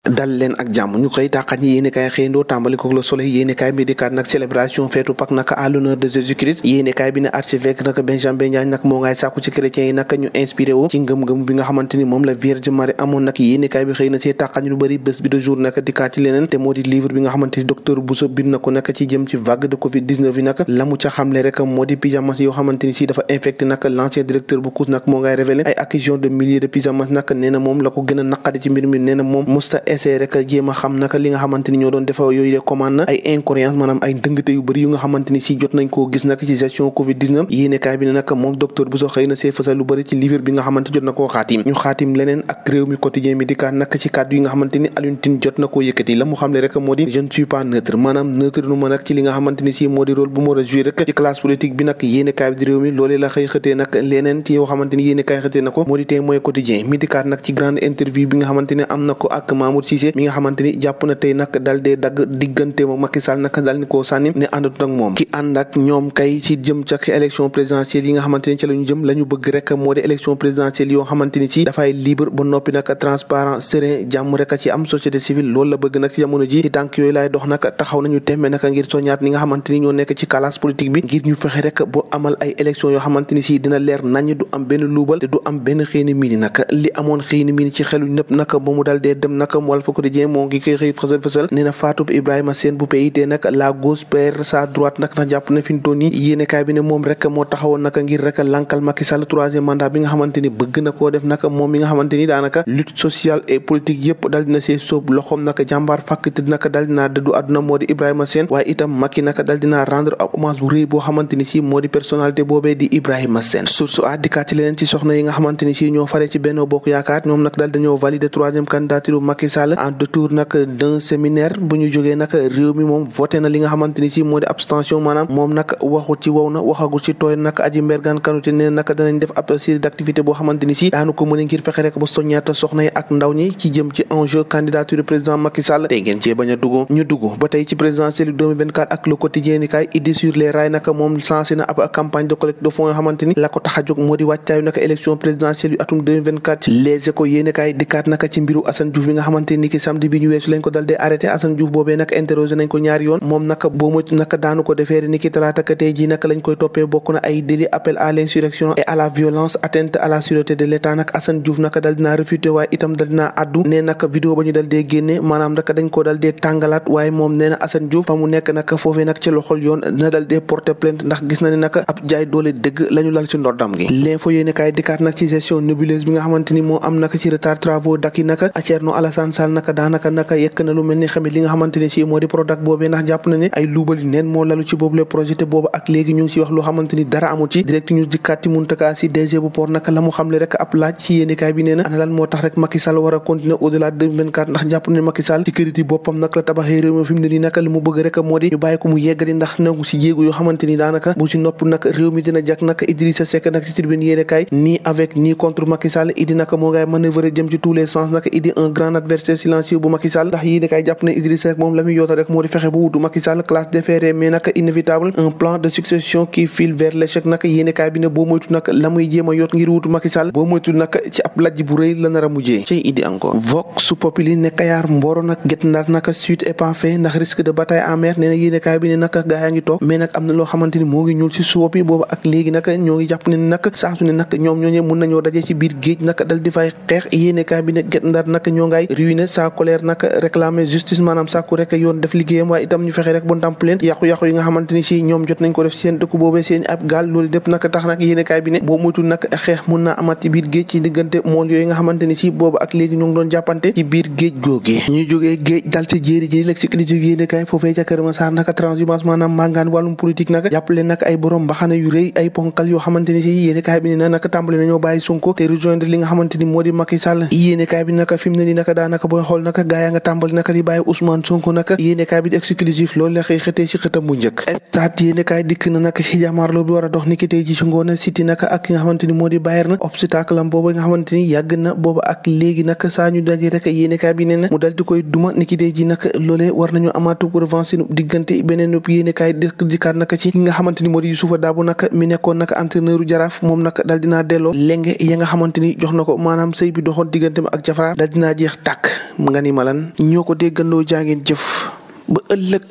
dal leen ak jàmm ñu koy tàqat ñi yéenekaay xëyndoo tàmbali ko Le Soleil yéenekaay bi dikkaat nag célébration feetu Pâques nag à l'honneur de Jésus-Christ yéenekaay bi ne archevêque nag Benjamin Ndiaye nag moo ngay sàkku ci chrétiens yi nag ñu inspiré wu ci ngëm-ngëm bi nga xamante ni moom la Vierge Marie amoon nag yéenekaay bi xëy na see tàqat ñu lu bëri bés bi de jour nag dikkaat ci leneen te moo di livre bi nga xamante ni docteur Bousso bind na ko nag ci jëm ci vague de Covid-19 yi nag la mu ca xamle rek moo di pyjamas yoo xamante ni si dafa infecté nag l'ancien directeur bu COUS nag moo ngay révélé ay accusation de milliers de pyjamas nag nee na moom la ko gën a naqari ci mbir mi nee na moom musta essayé rek jéem a xam naka li nga xamante ni ñoo doon defa yooyu de commande na ay incohérence maanaam ay ndëngate yu bëri yu nga xamante ni si jot nañ koo gis nag ci gestion Covid-19 yéenekaay bi ne nag moom docteur Bousso xëy na see fësal lu bëri ci livre bi nga xamante jot na koo xaatim ñu xaatim leneen ak réew mi quotidien bi dikkaat nag ci kàddu yi nga xamante ni Alioune Tine jot na koo yëkkati la mu xamle rek moo di je ne suis pas neutre maanaam neutre nu ma nag ci li nga xamante ni si moo di rôle bu mu war a jouer rek ci classe politique bi nag yéenekaay bi di réew mi loolee la xëy xëtee nag leneen ci yoo xamante ni yéenekaay xëtee na ko moo di tey mooy quotidien mi dikkaat nag ci grande interview bi nga xamante ni am na ko ak Mamour Cissé mi nga xamante ni jàpp na tey nag dal dee dagg diggante moom Macky Sall nag dal ni koo sànni ne àndatut ak moom ki ànd ak ñoom kay ci jëm ci élection présidentielle yi nga xamante ni ci la ñu jëm la ñu bëgg rek moo di élection présidentielle yoo xamante ni ci dafay libre ba noppi nag transparent serein jàmm rek ci am société civile loolu la bëgg nag ci jamono ji ci tànk yooyu laay dox nag taxaw nañu temme nag ngir soñaat ñi nga xamante ni ñoo nekk ci classe politique bi ngir ñu fexe rek bu amal ay élection yoo xamante ni si dina leer nañ du am benn luubal te du am benn xëyni mini nag li amoon xëyni mini ci xelu ñëpp nag ba mu dal dee dem nag Walf Quotidien moo ngi koy xëy fësal nee na Fatou Ibrahima Sène bu PIT nag la gauche perd sa droite nag ndax jàpp na fi mu toll nii yéenekaay bi ne moom rek moo taxawoon nag ngir rek lankal Macky Sall troisième mandat bi nga xamante ni bëgg na koo def nag moom mi nga xamante ni daanaka lutte sociale et politique yëpp dal dina see sóob loxoom nag jàmbaar fàkk te nag dal dinaa dëddu àdduna moo di Ibrahima Sène waaye itam Macky nag dal dinaa rendre hommage bu rëy boo xamante ni si moo di personnalité boobee di Ibrahima Sène source a dikkaat ci leneen ci soxna yi nga xamante ni si ñoo fare ci Benno Bokk Yaakaar ñoom nag dal dañoo valider troisième candidature Macky Sall en détour nag d'un séminaire bu ñu jógee nag réew mi moom voté na li nga xamante ni si moo di abstention maanaam moom nag waxu ci wow na waxagu ci tooy nag Aji Mbergane Kanouté ne nag danañ def ab série d'activité boo xamante ni si daanu ko mën a ngir fexe rek ba soññaata soxna yi ak ndaw ñi ci jëm ci enjeu candidature président Macky Sall tey ngeen cee bañ a dugg ñu dugg ba tey ci présidentielle 2024 ak le quotidien ni kay Idy sur les rails nag moom lancé na ab campagne de collecte de fonds yoo xamante ni la ko tax a jóg moo di wàccaayu nag élection présidentielle yu atum 2024 Les Échos yéene kay dikkaat nag ci mbiru Assane Diouf bi nga xamante ni ki samedi bi ñu weesu lañ ko dal dee arrêté Assane Diouf boobee nag interrogé nañ ko ñaari yoon moom nag boo moytu nag daanu ko defeere ni ki talaata ka tey ji nag lañ koy toppee bokk na ay délit appel à l'insurrection et à la violence atteinte à la sûreté de l'État nag Assane Diouf nag dal dinaa réfuté waaye itam dal dinaa addu nee nag vidéo ba ñu dal dee génne maanaam nag dañ ko dal dee tàngalaat waaye moom nee na Assane Diouf fa mu nekk nag foofee nag ci loxol yoon dina dal dee porter plainte ndax gis na ne nag ab jaay doole dëgg la ñu lal ci ndoddam gi l'info yéene kaay dikkaat nag ci gestion nébuleuse bi nga xamante ni moo am nag ci retard travaux dak yi nag Thierno Alassane Sall nag daanaka nag yekk na lu mel ni xamit li nga xamante ni si moo di Prodac boobee ndax jàpp na ne ay luubali neen moo lalu ci boobu le projet te boobu ak léegi ñu ngi si wax loo xamante ni dara amu ci direct news dikkaat ci Mountaga Sy DG bu port nag la mu xamle rek ab laaj ci yéenekaay bi nee na ana lan moo tax rek Macky Sall war a continuer au delà de 2024 ndax jàpp na ne Macky Sall ci këriti boppam nag la tabaxee réew mi fi mu ne nii nag li mu bëgg rek moo di ñu bàyyi ko mu yeggali ndax nangu si jéego yoo xamante ni daanaka bu ci nopp nag réew mi dina jàkk nag Idrissa Seck nag ci tribune yéenekaay ni avec ni contre Macky Sall Idi nag moo ngay manœuvrer jëm ci tous les sens nag Idi un grand adversaire silencieux bu Macky Sall ndax yéenekaay jàpp ne Idrissa Seck moom la muy yoota rek moo di fexe bu wutu Macky Sall classe déféré mais nag inévitable un plan de succession qui file vers l'échec nag yéenekaay bi ne boo moytu nag la muy jéem a yot ngir wutu Macky Sall boo moytu nag ci ab lajj bu rëy la nar a mujjee cay Idi encore Vox Populi ne Kayar Mboro nag Guet Ndar nag suite est pas fait ndax risque de bataille en mer nee na yéenekaay bi ne nag gaa yaa ngi toog mais nag am na loo xamante ni moo ngi ñuul si suuf bi boobu ak léegi nag ñoo ngi jàpp ne nag saa su ne nag ñoom ñooñee mun nañoo daje ci biir géej nag dal di fay xeex yéenekaay bi ne Guet Ndar nag ñoo ngay ruiner sa colère nag réclamer justice maanaam sàkku rek yoon def liggéeyam waaye itam ñu fexe rek ba ndàmp leen yàqu-yàqu yi nga xamante ni si ñoom jot nañ ko def ci seen dëkk boobee seen ab gaal loolu lépp nag tax nag yéenekaay bi ne boo moytul nag xeex mun naa amaat ci biir géej ci diggante mool yooyu nga xamante ni si boobu ak léegi ñu ngi doon jàppante ci biir géej googi ñu jógee géej dal ci jéeri ji l'exécutif yéenekaay foofee ca Kër Massar nag transhumance maanaam màngaan wàllum politique nag jàppale nag ay borom mbaxana yu rëy ay ponkal yoo xamante ni si yéenekaay bi ne na nag tàmbali nañoo bàyyi Sonko te rejoindre li nga xamante ni moo di Macky Sall yéenekaay bi nag fi mu ne nii nag daanaka booy xool nag gaa yaa nga tàmbali nag di bàyyi Ousmane Sonko nag yéenekaay bi di exclusif loolu la xëy xëtee ci xëtam bu njëkk stade yéenekaay dikk na nag ci jàmmaarloo bi war a dox ni ki tey ji ci ngoon City nag ak ki nga xamante ni moo di Bayern obstacle am boobu nga xamante ni yàgg na boobu ak léegi nag saa ñu daje rek yéenekaay bi nee na mu dal di koy duma ni ki tey ji nag loolee war nañu amaatu revanche diggante beneen yéenekaay dikkaat nag ci ki nga xamante ni moo di Youssoufa Dabo nag mi nekkoon nag entraîneur u Jaraaf moom nag dal dinaa delloo lenge ya nga xamante ni jox na ko maanaam sëy bi doxoon diggante ma ak Jafra dal dinaa jeex tàkk nga ni ma lan ñoo ko déggandoo jaa ngeen jëf ba ëllëg.